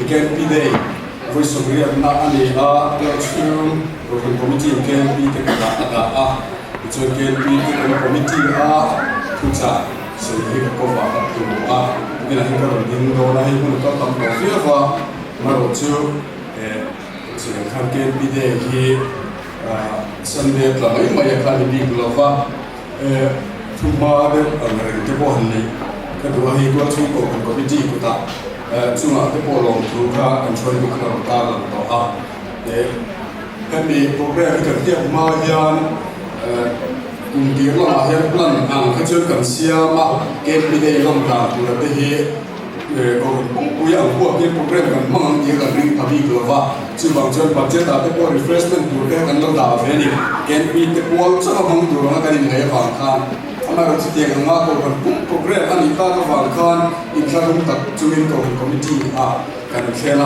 KNP Day vawi sawmriatna a ni a, Tualchhung Kohhran Committee in KNP te kutah a dah a, tichuan KNP te kan committee a thuchah sawi hi ka cover a tu a, tunah hian ka rawn ding dawn a, hei hun a kal tam tawh viau va, amaherawh chu chutiang khan KNP Day hi Sunday tla mai mai a kha ni bik lo va. Thuhma deuh ang reng te pawh han neih ka duh a, hei Tualchhung Kohhran Committee kutah chungah te pawh lawmthu kha kan hruaitu khan a rawn tar lang tawh a. Hemi program hi kan hriat hma hian kum tir lamah hian plan ang kha chuan kan siam a, KP Day lawm dan tura te hi Kohhran pawngpui ang huak hian program kan hmang ang tih a kan ring pha bik lo va, chuvang chuan budget ah te pawh refreshment tur te kan lo dah ve a ni. KNP te pual chauh a hmang tur anga kan inngaih avang khan amaherawh chutiang anga Kohhran pum program a nih tak avang khan inthlahrung tak chungin Kohhran Committee ah kan thlen a.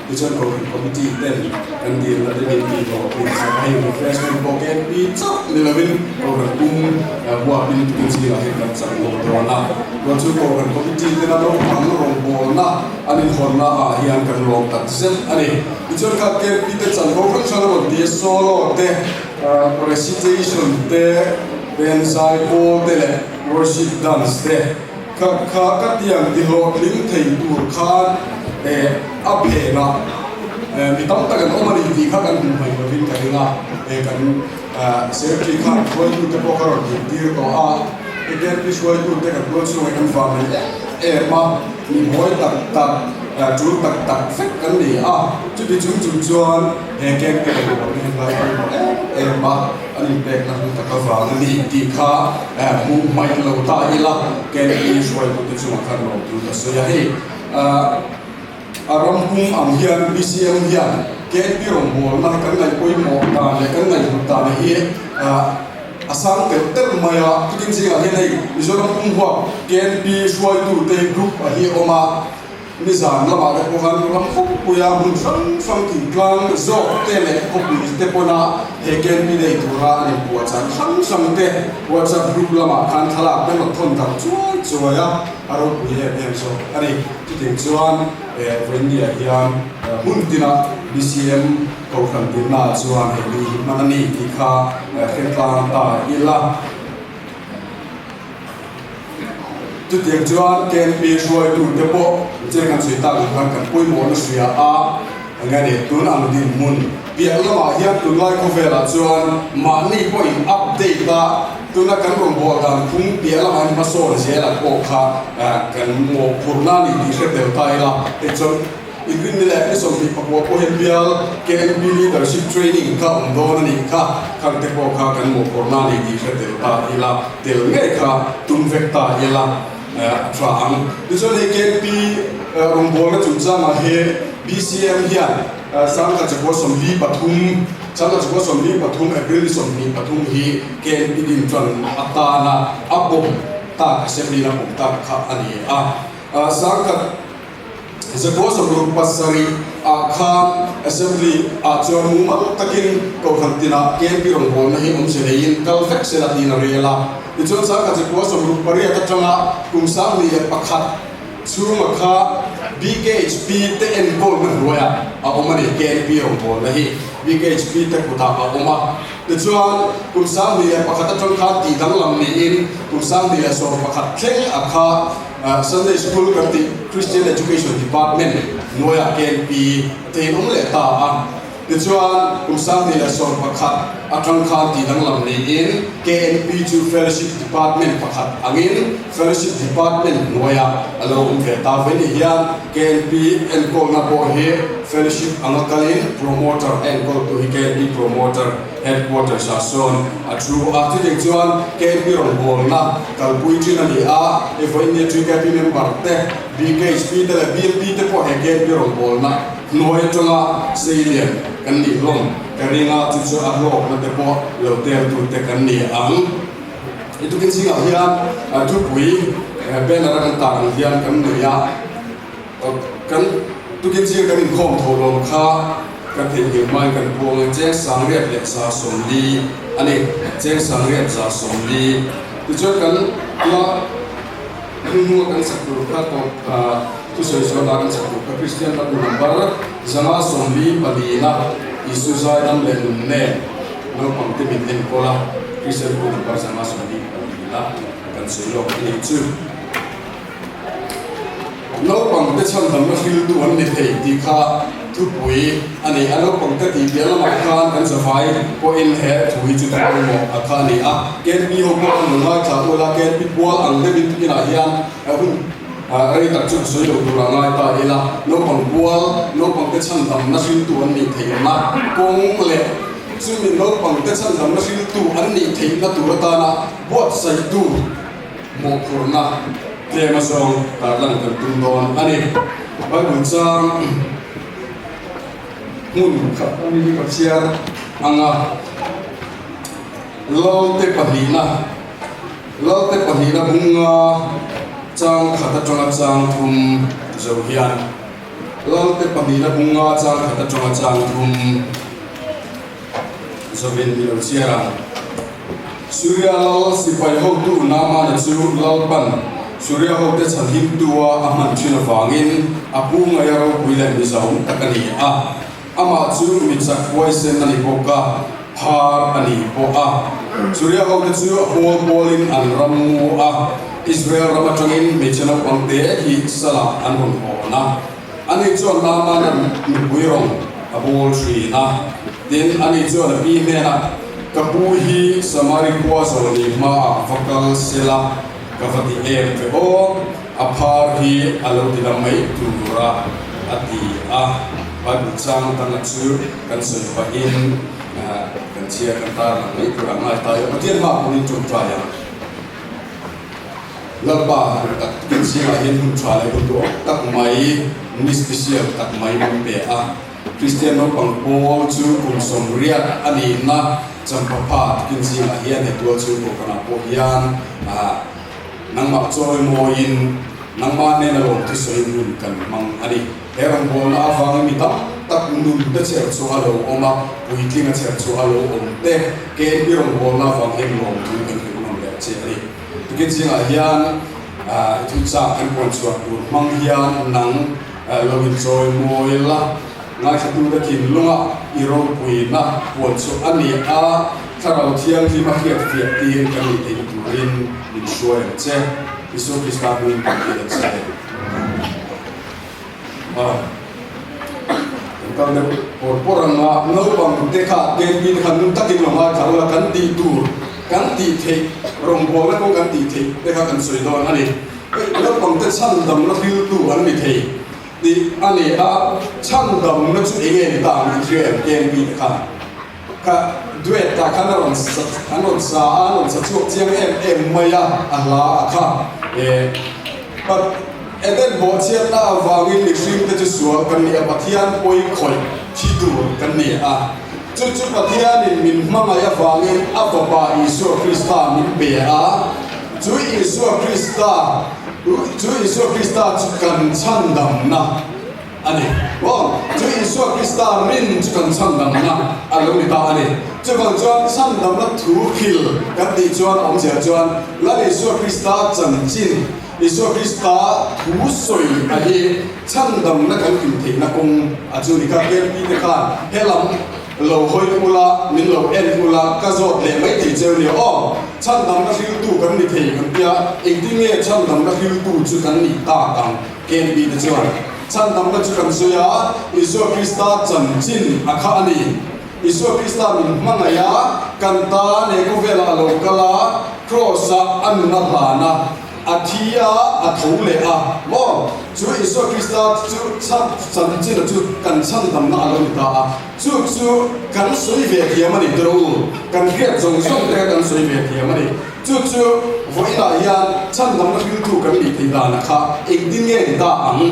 Tichuan Kohhran Committee ten kan dilna te min tih hlawh tih chak a hei refreshment pawh KNP chauh ni lovin Kohhran pum huapin tukin zingah hian kan chak bawk dawn a. Chuan chu Kohhran Committee tena naupang rawngbawlna an inhawnna ah hian kan lawm tak zet a ni. Tichuan kha KNP te chanvo hrang hrang a rawn ti a, solo te, recitation te, benzai pawl te leh worship dance te. Kha kha ka tiang ti hlawhtling thei tur khan eh a phen a, eh mi tam tak an awm a ni tih kha kan hmuh hmaih lovin ka ring a, eh kan secretary khan hruaitute pawh kha rawn tirtir tawh a, AKP hruaitute kan tual chhungah kan vang mai em em a, mi buai tak tak tul tak tak vek kan ni a, chuti chung chung chuan he KP kan awm hi an ngaipawimawh em em a. An inpekna hmu tak avang a ni tih kha hmuh hmaih lo ta ila KNP hruaitute chungah khan lawm tur ka sawi a. Hei a ram pum ang hian BCM hian KNP rawngbawlna kan ngaihpawimawh dan leh kan ngaihhlut dan hi a sang telh telh mai a. Chutin zingah hian hei Mizoram pum huap KNP hruaitute group a hi a awm a. Nizan lamah te pawh khan ram khawpuia hmun hrang hrang thingtlang zawk te leh khawpui te pawna he KNP nei tura an inpuahchah hrang hrang te WhatsApp group lamah khan thlalak te rawn thawn darh chuai chuai a, a ropui em em zawk a ni. Chutiang chuan Vawinia hian hmun tina BCM Kohhran dinnaah chuan he ni hi hman a ni tih kha hretlang ta ila. Chutiang chuan KNP hruaitute pawh che kan sawi tak ang khan kan pawimawhna hria a, eng nge ni, tun ang dinhmun piah lamah hian tunlai khawvelah chuan mahni pawhin update a, tuna kan rawngbâwl dan phung piah lamah hian hmasawn zelah pawh kha kan mawhphurhna a ni tih hre tel ta ila, hei chuan Inrinni leh ni 29 pawh hian bial KNP Leadership Training kha awm dawn a nih kha, khang te pawh kha kan mawhphurhna a ni tih hre tel ta ila, tel ngei kha tum vek ta ila a tha ang. Tichuan hei KNP rawngbawlna chungchangah hi BCM hian 1943, 1943 April ni 23 hi KNP din tan atana a pawm tak Assembly in a pawm tak kha a ni a. 1967 ah khan Assembly ah chuan mumal takin Kohhran tinah KNP rawngbawlna hi awmze neiin kal vek se la tiin a rel a. Tichuan 1968 atanga kum 2001 chhunga kha BKHP te enkawlna hnuaiah a awm a ni, KNP rawngbawlna hi BKHP te kutah a awm a. Tichuan kum 2001 atang khan tih danglam niin kum 2011 thleng a kha Sunday School kan tih Christian Education Department hnuaiah KNP te in awm leh ta a. Tichuan kum 2011 atang khan tih danglam niin KNP chu Fellowship Department pakhat angin Fellowship Department hnuaiah a lo awm ve ta. Vawiin hian KNP enkawlna pawh hi Fellowship anga kalin Promoter a enkawltu hi KNP Promoter Headquarters ah sawn a thu a, chutiang chuan KNP rawngbawlna kalpui thin a ni a, hei vawiin nia TKP member te, BKHP te leh BMP te pawh he KNP rawngbawlna hnuai atanga seilian kan nih hlawm ka ring a, chu chu a hlawkna te pawh lo tel tu te kan ni ang. I tukin zingah hian thupui banner a kan tar ang hian kan nei a. Kan tukin zing kan inkhawm tho lawm kha kan theihnghilh hmain kan puang a, cheng 3140 a ni, cheng 3140. Tichuan kan la hnuhnunga kan sak tur kha tawp. Thusawi zawhna kan chhak tur kha Kristian hla bu number 544 Isu zaidam leh nun nen naupangte min enkawl a, Kristian bu number 144 kan sawi lawk a nih chu. Naupangte chhandamna hriltu an ni thei tih kha thupui a ni a, naupangte tih piah lamah khan kan zavai pawhin he thu hi chu thu pawimawh a kha a ni a. KNP ho pawh an lo ngaithla ul a, KNP pual ang deuhin tukinah hian hun rei tak chu ka sawi lo tur a ngai ta ila, naupang pual, naupangte chhandamna hriltu an nih theihna kawng leh chumi naupangte chhandamna hriltu an nih theihna tur atana buatsaihtu Mawhphurhna tlem azawng tarlan kan tum dawn a ni. Bible chang hmun khat a ni hi ka chhiar ang a, Lalte pahnihna, Lalte pahnihna bunga chang khat atanga chang thum zo hian, Lalte pahnihna bunga chang khat atanga chang thum Zovin i lo chhiar ang. Suria lal sipai hotu Naamana chu Lalpan Suria hote chhanhimtua a hman thin avangin a pu ngaia ropui leh mizaawm tak a ni a. Amah chu mi chak huaisen a ni bawk a, phar a ni pawh a. Suria hote chu a pawl pawlin an ram mu a, Israel ram atangin hmeichhe naupang te hi salah an rawn hawn a. Ani chuan Naamana nupui rawng a bawl thin a. Tin, ani chuan a pi hnenah, Ka pu hi Samari khua zawhni hmaah va kal se la, ka va ti em ve aw, a phar hi a lo ti dam mai tur a, a ti a. Bible chang danga chu kan sawi pahin kan chhia kan tarlang mai tur a ngai ta i, Pathian hmaah pawhin ṭawngṭai ang. Lalpa tak kan zingah hian hun tha leh hun duhawm tak mai, ni special tak mai min pe a. Kristian naupang pawl chu kum 80 a nihna champapha tukin zingah hian he tual chhung kohhranah pawh hian nangmah chawimawiin nangmah nena lawmthusawiin hun kan hmang a ni. He rawngbawlna avangin mi tam tak nun te chher chu a lo awm a, puitlinga chher chu a lo awm te. KNP rawngbawlna avang hian lawmthu kan hrilh ngam leh che a ni. Tukin zingah hian i thuchak kan puan chhuah tur hmang hian nang lo inchawi mawi la, ngaithlatute thinlunga i ropuina puan chhuah a ni a, Thlarau Thianghlim a hriatfiah tir kan nih theih turin min hruai ang che. Isua Krista hmingin kan ti a che. Kan kal deuh pawr pawr ang a, naupang te kha KNP te kha nun takin lo ngaithla ula kan tih tur, kan tih theih, rawngbawlna pawh kan tih theih te kha kan sawi dawn a ni. Hei naupang te chhandamna hriltu an ni thei tih a ni a, chhandamna chu eng nge ni ta ang i hria em KNP te khan? Kha duet ah khan a rawn sa an rawn sa a, an rawn sa chhuak chiang em em mai a, a hla a kha eh Pat Eden bawhchhiatna avangin mihring te chu sual kan ni a, Pathian pawi khawih thi tur kan ni a, chu chu Pathianin min hmangaih avangin a fapa Isua Krista min pe a, chu Isua Krista chu Isua Krista chu kan chhandamna A ni. Aw, chu Isua Krista rin chu kan chhandamna a lo ni ta a ni. Chuvang chuan chhandamna thu hril kan tih chuan a awmzia chuan Lal Isua Krista chanchin, Isua Krista thu sawi a hi chhandamna kan hrim theihna kawng a chu ni kha. KMP te khan he lam lo hawi ula, min lo en ula, ka zawt leh mai thei cheu nia aw. Chhandamna hriltu kan ni thei kan tia, engtin nge chhandamna hriltu chu kan nih tak ang? KNB te chuan chhandamna chu kan sawi a, Isua Krista chanchin a kha a ni. Isua Krista min hmangaih a, kan tan he khawvelah a lo kal a, Kraws-ah a nun a hlan a, a thi a, a tho leh a. Maw? Chu Isua Krista chu chanchin a chu kan chhandamna a lo ni ta a. Chu chu kan sawi ve thiam a ni tawh u. Kan hriat zawng zawng te kha kan sawi ve thiam a ni. Chu chu vawiinah hian chhandamna hriltu kan nih theih danah kha engtin nge ni ta ang?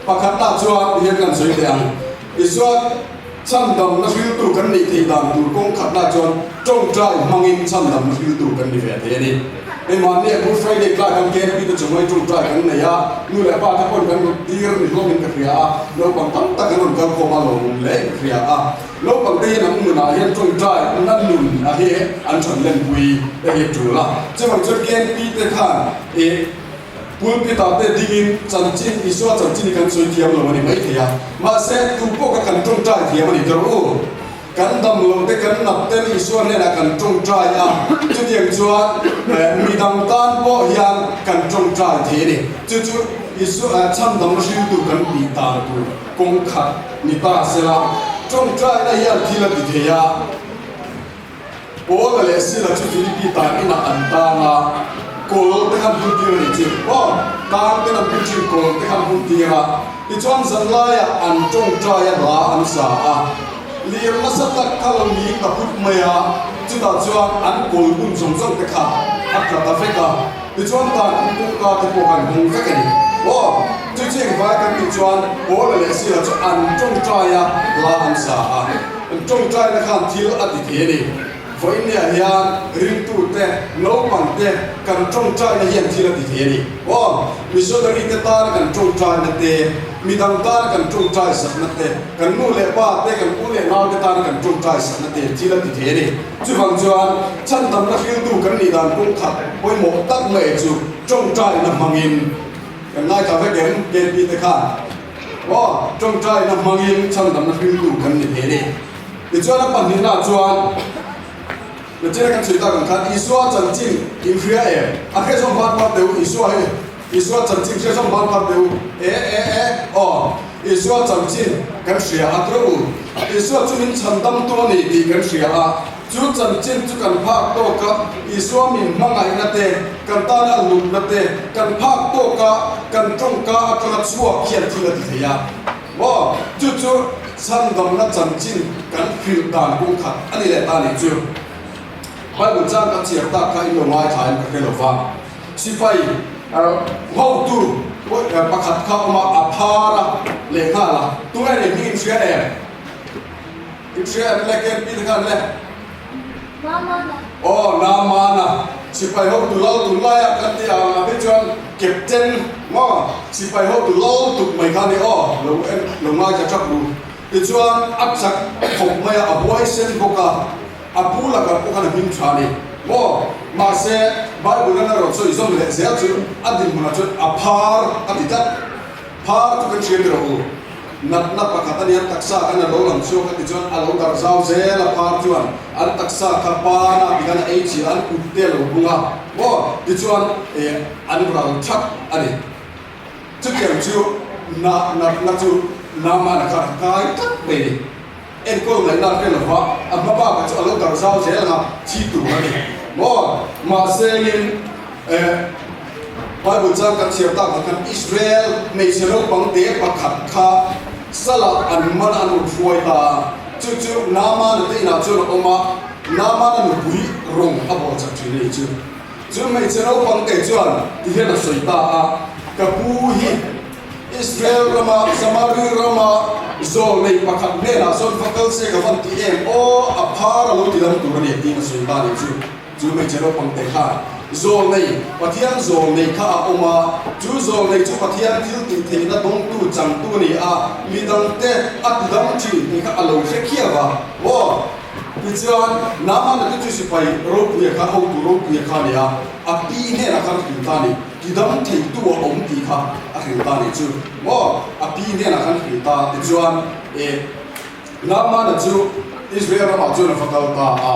Pakhatna chuan tihian kan sawi teh ang. Isua chhandamna hriltu kan nih theih dan tur kawng khatna chuan tawngtai hmangin chhandamna hriltu kan ni ve thei a ni. Hei mahni a Good Friday tlai khan KNP te chungah tawngtai kan nei a, nu leh pa te pawn kan rawn tir ni hlawmin ka hria a, naupang tam tak an rawn kal khawm a lawmawm hle in ka hria a. Naupang te hian an nunah hian tawngtai na nun a hi an than lenpui te hi a tul a. Chuvang chuan KNP te khan ih. Pulpit ah te dingin chanchin, Isua chanchin hi kan sawi thiam lo a ni maithei a, mahse tu pawh kha kan tawngtai thiam a ni tawh u. Kan dam lo te, kan nat ten Isua hnenah kan tawngtai a, chutiang chuan midang tan pawh hian kan tawngtai thei a ni. Chu chu Isua chhandamna hriltu kan tih dan tur kawng khat ni ta sela, tawngtaina hian thil a ti thei a. Paula leh Sila chu Philippi tan inah an tang a, kawl te khan hun tir a nih chu. Aw, tang ten an hun thin, kawl te khan hun tir a. Tichuan zanlaiah an tawngtai a hla an sa a, lir nasa tak kha lo ning ta put mai a, chutah chuan an kawl bun zawng zawng te kha a tla ta vek a. Tichuan tan in kawngka te pawh kan hawng vek a ni. Aw, chu chu engvai kan tih chuan Paula leh Sila chu an tawngtai a hla an sa a. An tawngtaina khan thil a ti thei a ni. Vawinia hian ringtute, naupangte kan tawngtaina hian thil a ti thei a ni. Aw, missionary te tana kan tawngtaina te, midang tana kan tawngtai sakna te, kan nu leh pa te, kan u leh nau te tana kan tawngtai sakna te thil a ti thei a ni. Chuvang chuan chhandamna hriltu kan nih dan kawng khat pawimawh tak mai chu tawngtaina hmangin kan ngaithla vek em KP te khan. Aw, tawngtaina hmangin chhandamna hriltu kan ni thei a ni. Tichuan a pahnihnaah chuan Nachina kan chhui tak ang khan Isua chanchin in hria em? A hria zawng ban phar teh u, Isua hi Isua chanchin hria zawng ban phar teh u. E e e, aw, Isua chanchin kan hria a tura u. Isua chu min chhandamtu a ni tih kan hria a, chu chanchin chu kan phak tawk a, Isua min hmangaihna te, kan tana a lutna te, kan phak tawk a, kan tawngka atanga chhuak hian thil a ti thei a. Maw? Chu chu chhandamna chanchin kan hrilh dan kawng khat a ni leh ta nih chu. Bible chang kan chhiar tak kha in lo ngaithla in ka hre lo va. Sipai hotu pakhat kha awm a, a phar a lehnghal a. Tunge nei hming in hria em? In hria em le KNP te khan le? Naamana. Aw, Naamana. Sipai hotu lal tun laiah kan ti ang a phei chuan Captain maw sipai hotu lal tuk mai kha a ni aw, lo en lo ngaithla thap ru. Tichuan a chak khawp mai a, a huaisen bawk a, a pu lakah pawh khan a hming tha a ni maw. Mahse Bible an a rawn sawi zawm leh zel chu a dinhmunah chuan a phar a ti tlat. Phar chu kan hria ni rawh u. Natna pakhat a ni, an taksa khan a lo lang chhuak a ti chuan a lo darh zau zel a, phar chuan an taksa kha pana ti khan a ei chhia, an kut te a lo bung a, maw tichuan eh an ral thak a ni. Chutiang chu na natna chu Naamana khan a kai tlat mai a ni. Enkawl ngaihna hre lova a hma bakah chu a lo darh zau zel ang a, thi tur a ni maw? Mahsengin eh Bible chang kan chhiar tak ang khan Israel hmeichhe naupang te pakhat kha salah an man a an rawn hruai ta a, chu chu Naamana te inah chuan a awm a, Naamana nupui rawng a bawh chak thin a ni chu. Chu hmeichhe naupang te chuan tihian a sawi ta a, Ka pu hi Israel rama Samari rama zawlnei pakhat hnenah sawn va kal se ka van ti em aw, a phar a lo ti lam tur a ni tiin a sawi ta a nih chu. Chu hmeichhe naupang te khan zawlnei, Pathian zawlnei kha a awm a, chu zawlnei chu Pathian thil tih theihna dawngtu changtu a ni a, midangte a ti dam thin tih kha a lo hre khiau a, aw. Tichuan, Naamana te chu sipai ropuia kha, hotu ropuia kha a ni a, a pi hnenah khan a hrilh ta a ni. Tidam theitu a awm tih kha a hrilh ta nih chu maw? A pi hnenah khan hrilh ta. Tichuan, eh, Naamana chu Israel ramah chuan a va kal ta a.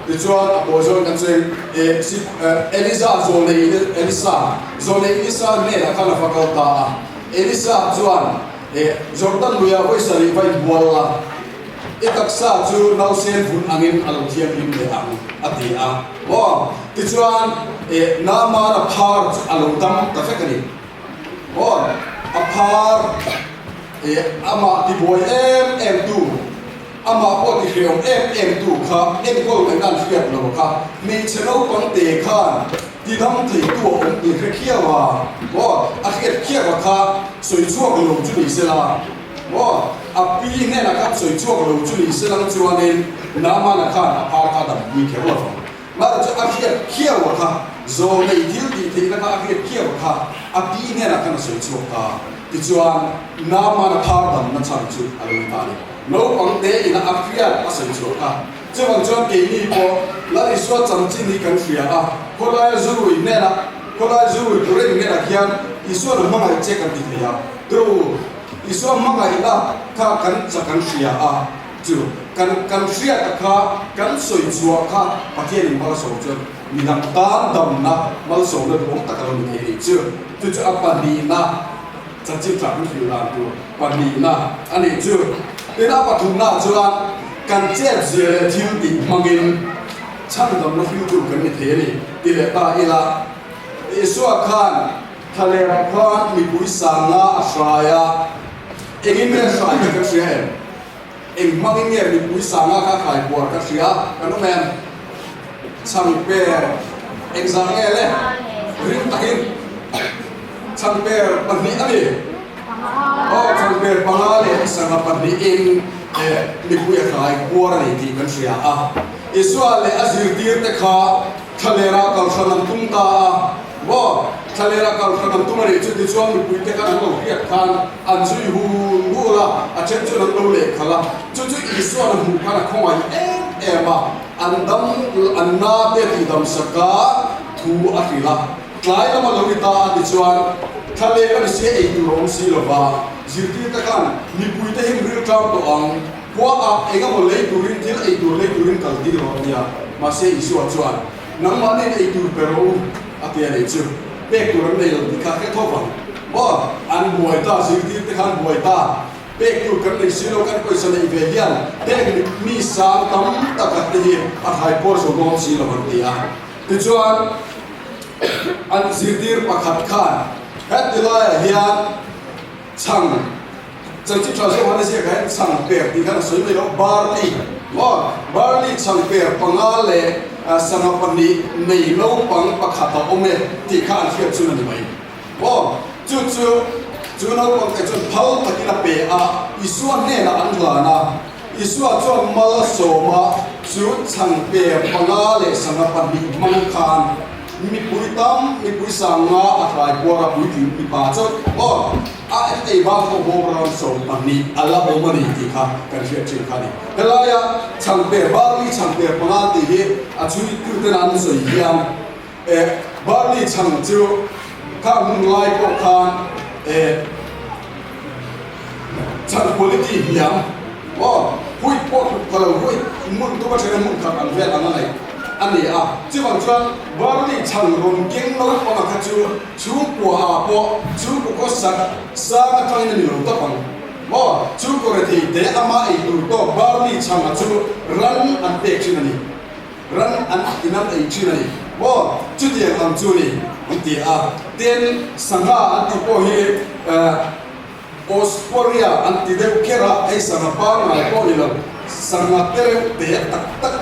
Tichuan, a pawi zawn kan cheng, eh, si, eh, Eliza zawlnei Elisa, zawlnei Elisa hnenah khan a va kal ta a. Elisa chuan, eh, Jordan luiah vawi sarih va inbual la. I taksa chu nausen vun angin a lo thianghlim leh ang, a ti a. Maw? Tichuan, eh, Naamana phar chu a lo dam ta vek a ni. Maw? A phar, eh, amah tibuai em em tu, amah pawh tihreawm em em tu kha enkawl ngaihna an hriat lo kha hmeichhe naupang te khan tidam theitu a awm tih hre khiau a. Maw? A hriat khiau a kha sawi chhuak lo chu ni sela. Maw? A pi hnenah khan sawi chhuak lo chu ni se lang chuanin Naamana khan a phar kha dampui kher lo vang. Mahse chu a hriat khiau a kha, zawlnei thil tih theihna kha a hriat khiau a kha, a pi hnenah khan a sawi chhuak ta. Tichuan, Naamana phar damna chhan chu a lo ni ta a ni. Naupang te ina a hriat a sawi chhuak kha. Chuvang chuan keini pawh Lal Isua chanchin hi kan hria a, khawlaia zu rui hnenah. Khawlai zu rui tur em hnenah khian Isua'n a hmangaih che kan ti thei a, tu Isua hmangaihna kha kan cha kan hria a, chu kan kan hriata kha kan sawi chhuah kha Pathianin malsawm chuan midang tan damna malsawmna duhawm tak a lo ni thei a nih chu. Chu chu a pahnihna chanchin tha kan hrilh dan tur pahnihna a nih chu. Tin a pathumnaah chuan kan chet zia leh thil tih hmangin Chhandamna hriltu kan ni thei a ni, ti leh ta ila. Isua khan thlalerah khan mipui sanga a hrai a, engin nge hrai kha kan hria em? Eng hmangin nge mipui sanga kha hrai puar ka hria kan awm em? Chhangper engzah nge le? Ring takin chhangper pahnih a ni. Aw, chhangper panga leh sanga pahnihin mipui a hrai puar a ni tih kan hria a. Isua leh a zirtirte kha thlalera kal hran an tum ta a, maw? Thlalera kal hran an tum a nih chu tichuan mipuite khan an lo hriat khan an zui hul hul a, a then chuan an lo lehkhalh a. Chu chu Isua'n a hmuh khan a khawngaih em em a, an dam an nate tihdamsak a thu a hrilh a. Tlai lama lo ni ta a tichuan thlalek a ni sia ei tur a awm si lova, zirtirte khan mipuite hi rilṭam tawh ang. Khua ah eng emaw lei turin thil ei tur lei turin kal tir rawh nia. Mahse Isua chuan, Nangmahniin ei tur pe rawh u, a ti a nih chu. Pek tur an nei lo tih kha hre tho vang. Maw? An buai ta, zirtir te khan buai ta. Pek tur kan nei si lo, kan pawisa neih ve hian heng mi sang tam tak te hi a thaipawr zo dawn si lo an ti a. Tichuan, an zirtir pakhat khan heti laiah hian chhang Chanchin tha zawk han a ziak ah hian chhang per tih khan a sawi mai lo, barley maw? Barley chhang per panga leh sangha pahnih nei naupang pakhat a awm e tih kha an hriat chun a ni mai maw? Chu chu chu naupang te chuan phal takin a pe a, Isua hnenah an hlan a, Isua chuan mal a sawm a, chu chhang per panga leh sangha pahnih hmang khan Mipui tam, mipui sang nga a hlai puar a puitling mipa chauh aw a en ei bak pawh bawm rawn 12 a la awm a ni tih kha kan hriat thin kha a ni. Helaia chhangper barley chhangper panga tih hi a chhuituten an sawi hian eh barley chhang chu kha hun lai pawh khan eh chhang quality hniam aw huit pawh tluk ka lo huit hmun tuma thena hmun khat ang vel ang a ngaih a ni a. Chuvang chuan barley chhang rawn keng naupanga kha chu chhungkua ah pawh chhungkaw kaw sak sang atangin a ni lo tawp ang maw? Chhungkaw rethei te ama ei tur tawk barley chhanga chu ran an pek thin a ni. Ran an in an ei thin a ni maw? Chutiang ang chu ni an ti a. Tin, sangha an tih pawh hi Osporia an ti deuh kher a, hei sangha pangngai pawh ni lo, sangha te reuh te tak tak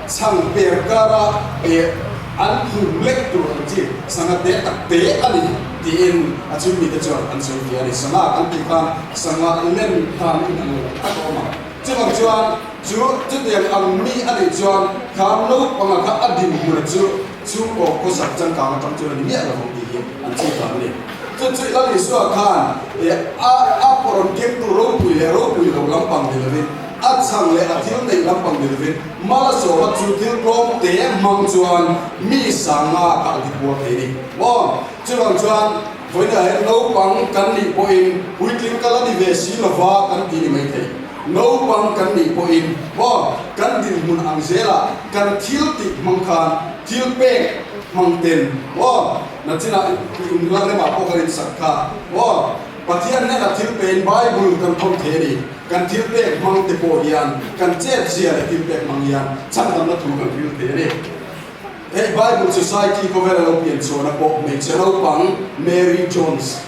chhang per kara eh an phum lek tur ang chi sangha te tak te a ni tiin a chhungmite chuan an sawi ve a ni. Sangha kan tih khan sangha len dan in ang lo tak a awm ang. Chuvang chuan chu chutiang ang mi a nih chuan kha naupanga kha a dinhmun chu chhungkaw khawsak changkang atang chuan a ni miah lo ang tih hi an chhi dan a ni. Chu chu Lal Isua khan a a rawn kengtu ropui leh ropui lo lampang ni lovin, a chhang leh a thil neih lampang ni lovin, mal a sawm a chu thil tlawm te hmang chuan mi sanga kha a tipuar thei a ni. Maw? Chuvang chuan vawiinah hian naupang kan nih pawhin puitling kal a ni ve si lova kan ti ni maithei. Naupang kan nih pawhin maw kan dinhmun ang zelah kan thil tih hmang khan thil pek hmang ten maw Nachinah in la remah pawh kan insak kha maw Pathian hnenah thil pein Bible kan thawm thei a ni. Kan thil pek hmang te pawh hian kan chet zia leh thil pek hmang hian chhandamna thu kan hril thei a ni. Hei Bible Society khawvela lo pian chhuahna pawh hmeichhe naupang Mary Jones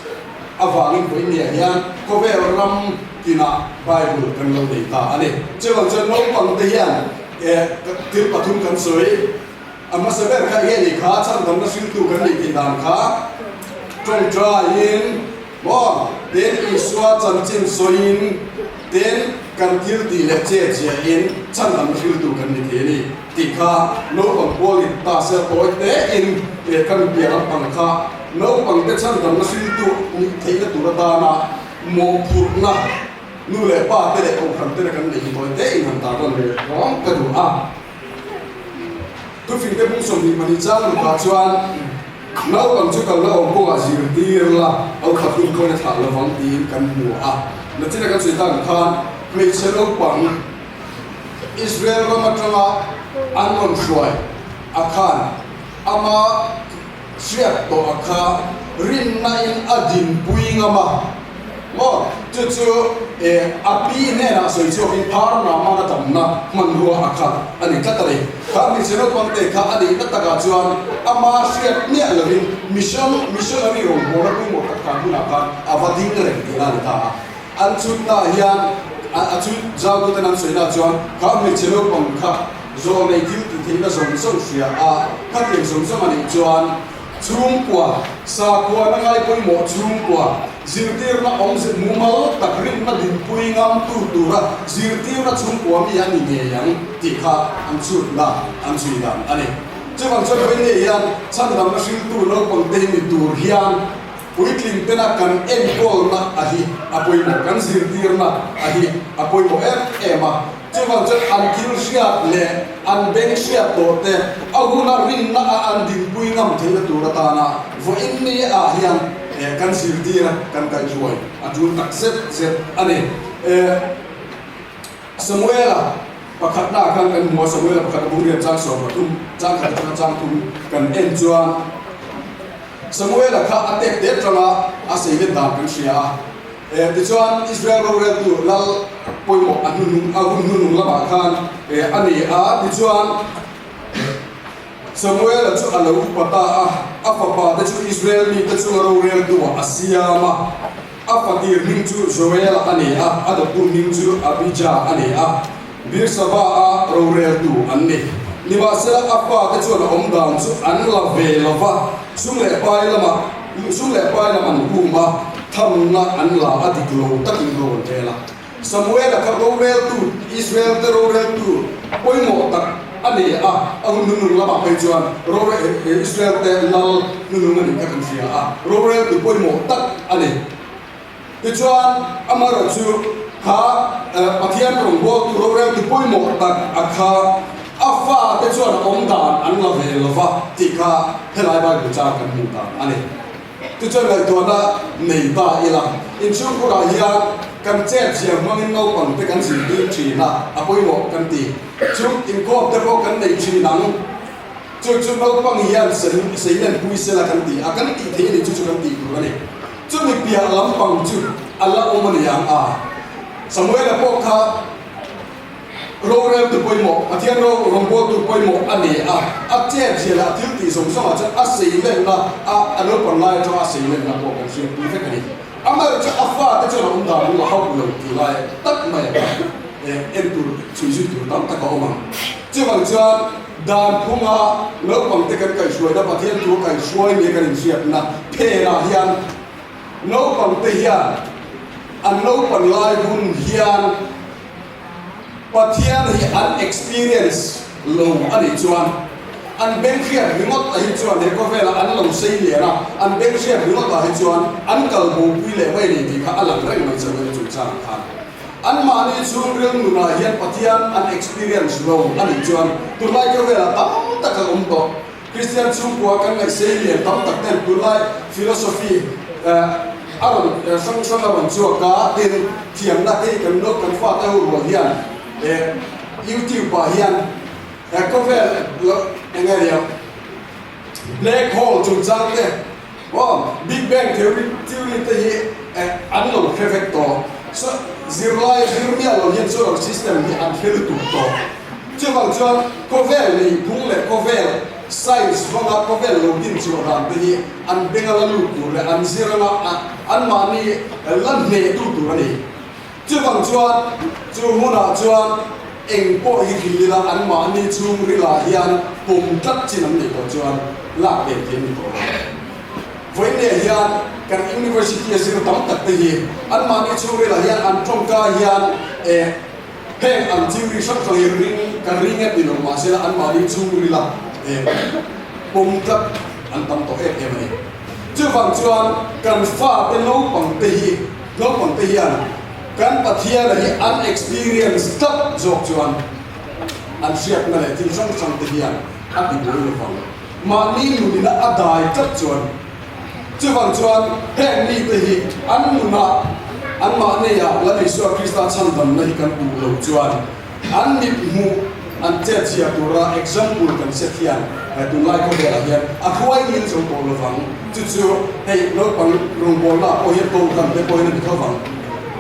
avangin vawinia hian khawvel ram tinah Bible kan lo nei ta a ni. Chuvang chuan naupang te hian thil pathum kan sawi. A hmasa ber kha enge ni kha chhandamna hriltu kan nih tih dan kha tawngtaiin maw tin Isua chanchin sawiin tin kan thil tih leh che chiahin chhandamna hriltu kan ni thei a ni tih kha naupang pualin ta se tawi tein kan piah lampang kha naupangte chhandamna hriltu nih theihna tur atana mawhphurhna nu leh pa te leh kohhran te kan neih hi tawi tein han tarlan ve hlawm ka duh a. Thufingte bung 22 chang rukah chuan. Naupang chu kalna awm kawngah zirtir la, a ukhat hun khawn a thlah lovang tiin kan hmu a. Nachina kan sawi tak khan hmeichhe naupang Israel ram atanga an rawn hruai a khan ama hriat tawh a kha rinna in a dinpui ngam a maw? Chu chu e a pi hnenah sawi chhuak in phar Naaman a tamna hmanrua a kha a ni tlat a ni. Kha hmeichhe naupang te kha a nihna takah chuan ama hriat miah lovin mission missionary rawngbawlna pawimawh tak tak hunah khan a va ding reng tihna a ni ta a. An chhutnaah hian a chhut zaututen an sawinaah chuan kha hmeichhe naupang kha zawlnei thil tih theihna zawng zawng hria a, khatiang zawng zawng a nih chuan chhungkua, sakhuana ngai pawimawh chhungkua, zirtirna awmze mumal tak rinna dinpui ngamtu tura zirtirna chhungkua mi a ni ngei ang tih kha an chhutna an chhui dan a ni. Chuvang chuan vawiin hian chhandamna hriltu naupangte hi ni tur hian Puitling tena kan enkawlna a hi a pawimawh, kan zirtirna a hi a pawimawh em em a. Chuvang chuan an thil hriat leh an beng hriat tawh te a huna rinna a an dinpui ngam theihna tur atana vawiin ni ah hian kan zirtir a, kan kaihhruai a tul tak zet zet a ni. Samuela pakhatna ah khan kan hmu a, Samuela pakhat a bung riat chang 13, chang khat atanga chang thum kan en chuan, Samuela kha a tek te atanga a sei let dan kan hria a. Eh, tichuan Israel roreltu lal pawimawh a hnunung, a hun hnunung lamah khan eh a ni a. Tichuan Samuela chu a lo upa ta a, a fapa te chu Israel mite chunga roreltu ah a siam a. A fatir hming chu Joela a ni a, a dawttu hming chu Abija a ni a. Beersaba a roreltu an ni. Nimahsela a fate chuan a awm dan chu an la ve lo va, sum leh pai lamah sum leh pai lam an hum a, thamna an la a dik lo takin ro an rel a. Samuela kha roreltu, Israel te roreltu pawimawh tak a ni a, a hun hnunung lamah phei chuan Israel te lal hnunung a nih kha kan hria a, roreltu pawimawh tak a ni. Tichuan, amaherawh chu kha Pathian rawngbawltu roreltu pawimawh tak a kha a fate chuan awm dan an la ve lo va tih kha helai Bible chang kan hmuh dan a ni. Tichuan ngaihtuahna nei ta ila, inchhungkhurah hian kan chet zia hmangin naupang te kan zirtir thin a, a pawimawh kan ti. Chung inkhawm te pawh kan nei thin ang. Chu chu naupang hian seilenpui sela kan ti a, kan tih theih a ni, chu chu kan tih tur a ni. Chumi piah lampang chu a la awm a ni ang a. Samuela pawh kha roreltu pawimawh, Pathian ro rawngbawltu pawimawh a ni a. A chet zia leh a thil tih zawng zawngah chuan a sei lenna a a naupang lai atanga a sei lenna pawh kan hriatpui vek a ni. Amaherawhchu a fate chuan a awm dan an la hauh lo tih lai tak mai a en tur chhui zui tur tam tak a awm ang. Chuvang chuan Dan phunga naupangte kan kaihhruaina Pathian thu a kaihhruai nia kan inhriatna phenah hian naupangte hian an naupan lai hun hian Pathian hi an experience lo a nih chuan an beng hriat ringawt ah hi chuan he khawvelah an lo sei lian a, an beng hriat ringawt ah hi chuan an kal bopui leh mai a ni tih kha a lang reng mai chuan a chungchangah khan. Anmahni chhungril nunah hian Pathian an experience lo a nih chuan tunlai khawvelah tam tak a awm tawh. Kristian chhungkua kan ngaihsei lian tam tak ten tunlai philosophy a rawn hrang hrang a rawn chhuak a, tin thiamna te hi kan nawk kan fate ho rual hian YouTube ah hian khawvel eng nge nia black hole chungchang te Aw, Big Bang Theory theory te hi an lo hre vek tawh. So, zirlai zir miah lo hian solar system hi an hre lutuk tawh. Chuvang chuan khawvel neihphung leh khawvel science hmanga khawvel lo din chhuah dan te hi an benga la lut tur leh an zir anga anmahni la hnehtu tur a ni. Chuvang chuan chu hmunah chuan eng pawh hi hril ila anmahni chhungrilah hian pawm tlat chin an neih tawh chuan lak ve theih a ni tawh lo. Vawiinleh hian kan University a zir tam tak te hi anmahni chhungrilah hian an tawngka hian eh heng an theory hrang hrang hi ring ka ring e ti lo mahsela anmahni chhungrila eh pawm tlat an tam tawh em em a ni. Chuvang chuan kan fate naupang te hi Naupang te hian kan Pathiana hi an experience tlat zawk chuan an hriatna leh thil hrang hrang te hian a ti buai lo vang. Mahni nunina a dai tlat chuan. Chuvang chuan heng mite hi an nunah anmahniah Lal Isua Krista chhandamna hi kan duh lo chuan an mit hmuh an chetchhia tura example kan set hian tunlai khawvelah hian a hruai ngil zo tawh lovang. Chu chu hei naupang rawngbawlna pawh hian kohhran te pawhin a ni tho vang.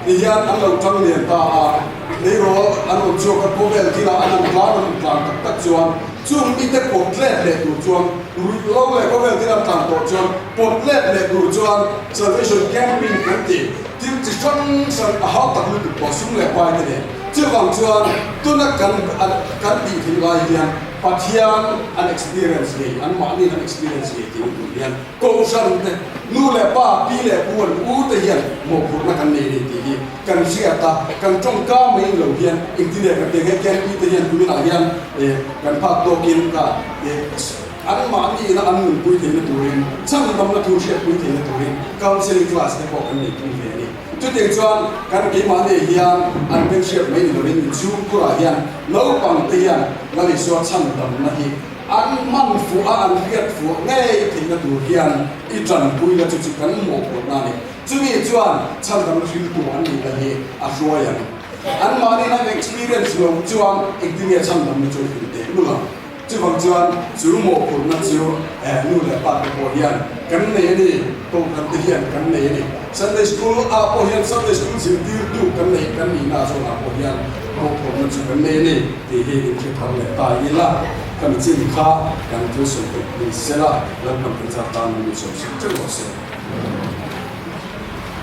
Tihian an lo tang lian ta a, tleirawl an rawn chhuak a, khawvel thilah an han tlan an han tlan tak tak chuan Chung mite pawt let leh tur chuan ruih lo leh khawvel thil an tlan tawh chuan pawt let leh tur chuan Salvation Camping kan tih thil chi hrang hrang a hau tak lutuk tawh sum leh pai te nen. Chuvang chuan tuna kan kan tih theih lai hian Pathian an experience ngei, an mahni an experience ngei tih tur hian Kohhran te, nu leh pa, pi leh pu an u te hian mawhphurhna kan nei nei tih hi kan hriat a, kan tawngka mai lo hian engtin nge kan tih ang he KNP te hian kuminah hian kan phak tawkin ka anmahni ina an nunpui theihna turin chhandamna thu hriatpui theihna turin counselling class te pawh kan nei tum ve a ni. Chutiang chuan kan keimahni hian an beng hriat mai ni lovin inchhungkhurah hian naupang te hian Lal Isua chhandamna hi An hman fuh a, an hriat fuh ngei theihna tur hian i tanpui la chu chu kan mawhphurhna a ni. Chumi chuan chhandamna hriltu an nihna hi a hruai ang. Anmahniin an experience lo chuan engtin nge chhandamna chu hrilh teh lul ang. Chuvang chuan chu mawhphurhna chu nu leh pa te pawh hian kan nei a ni, kohhran te hian kan nei a ni. Sunday School ah pawh hian Sunday School zirtirtu kan neih kan nihna zawnah pawh hian mawhphurhna chu kan nei a ni tih hi inhre thar leh ta ila. Ka mi chin kha kan thil sawi theih ni sela, Lalpan kan zat tan min sawm sak teuh rawh se.